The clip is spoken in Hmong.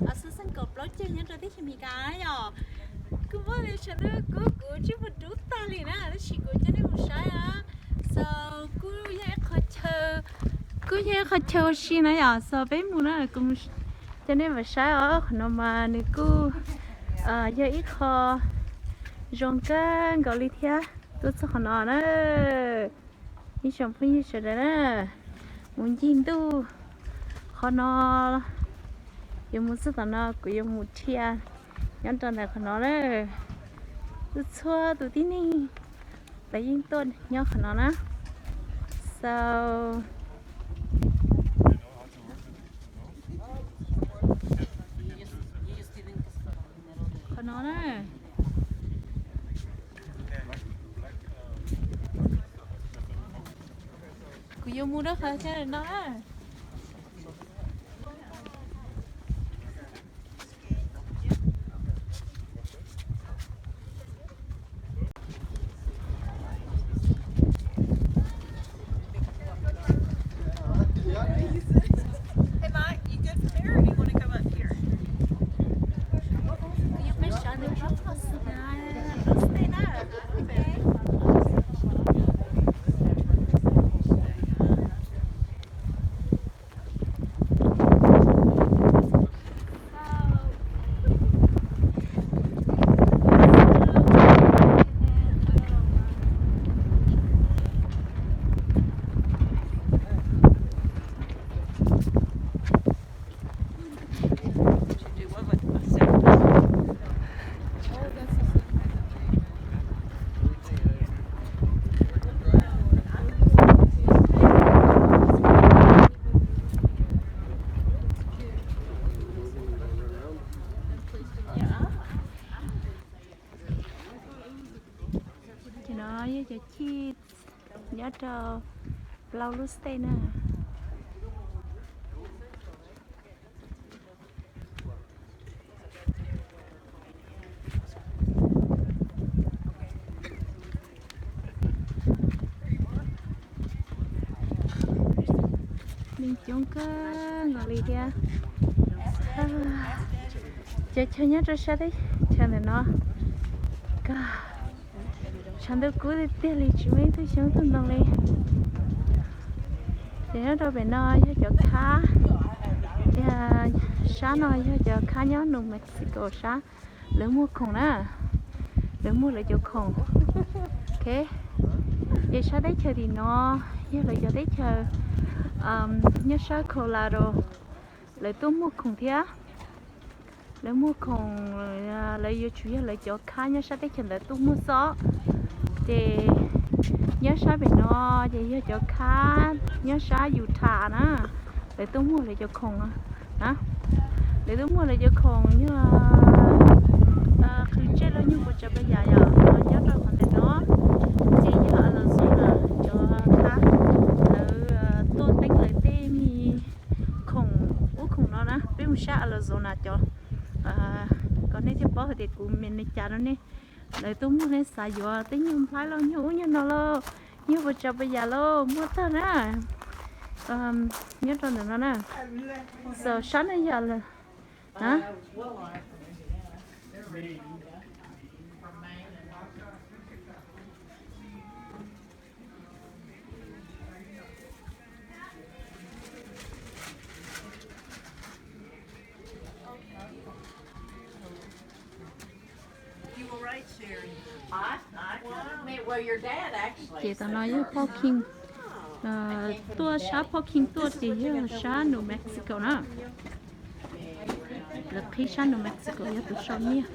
xeev kaum plaub caug nyob rau teb chaws Amelikas yom. Kuv muaj li sawv daws kuv kuv tsis muaj dub tag li na, tab sis kuv coj nej mus saib na. So kuj yog ib qho chaw, kuj yog ib qho chaw ua si na yom. So peb mus na, kuv coj nej mus saib os. Qhov no mas nws kuj yog ib qho zoo kawg nkaus li thiab. Tuaj txog qhov no na, ib tsoom phooj ywg sawv daws na, mus ncig ntuj qhov no, yuav mus txog tom no kuv yuav mus dhia nyob rau ntawm qhov no na. Txhua txhua tus tib neeg lawv yeej tuaj nyob qhov no na. So qhov no na, kuv yuav mus rau qhov chaw no na. Ces no yog cov chij nyob rau plaub lub state na. Neeg coob kawg nkaus li thiab. Cov chaw nyob rau sab teb chaws ntawm no, tshav ntuj kub tiag tiag li, tsis muaj ib tug xyoob tug ntoo li. Ces nyob rau pem no yog cov khab, sab no yog cov khab nyob New Mexico sab, lawv muag khoom na, lawv muag lawv cov khoom. Ok, ces sab teb chaws tim no yog lawv cov teb chaws nyob sab Colorado, lawv tuaj muag khoom thiab. Lawv muag khoom, lawv yuav tsum yog lawv cov khab nyob sab teb chaws ntawd tuaj muag xwb. Ces nyob sab pem no ces yog cov khab nyob sab Utah na, lawv tuaj muag lawv cov khoom na. Lawv tuaj muag lawv cov khoom yog qhwv tsej los nyuag puas tsav puas yam yom, nyob rau qhov ntawm no. Ces yog Arizona cov khab, lawv tuaj teeb lawv tej me khoom, ub khoom no na, peb mus sab Arizona cov, kom nej thiaj paub hais tias kuv me li cas rau nej. Lawv tuaj muag nej xav yuav tej nyuag nplhaib los nyuag ub nyuag no lauj, nyuag puas tsav puas yam lauj, muaj tag na. Nyob rau ntawm no na, xav sab no yog lawm na. Ces tom no yog parking, tuaj sab parking tuaj ces yog sab New Mexico na. Lawv qhib sab New Mexico yog tus sau nyiaj.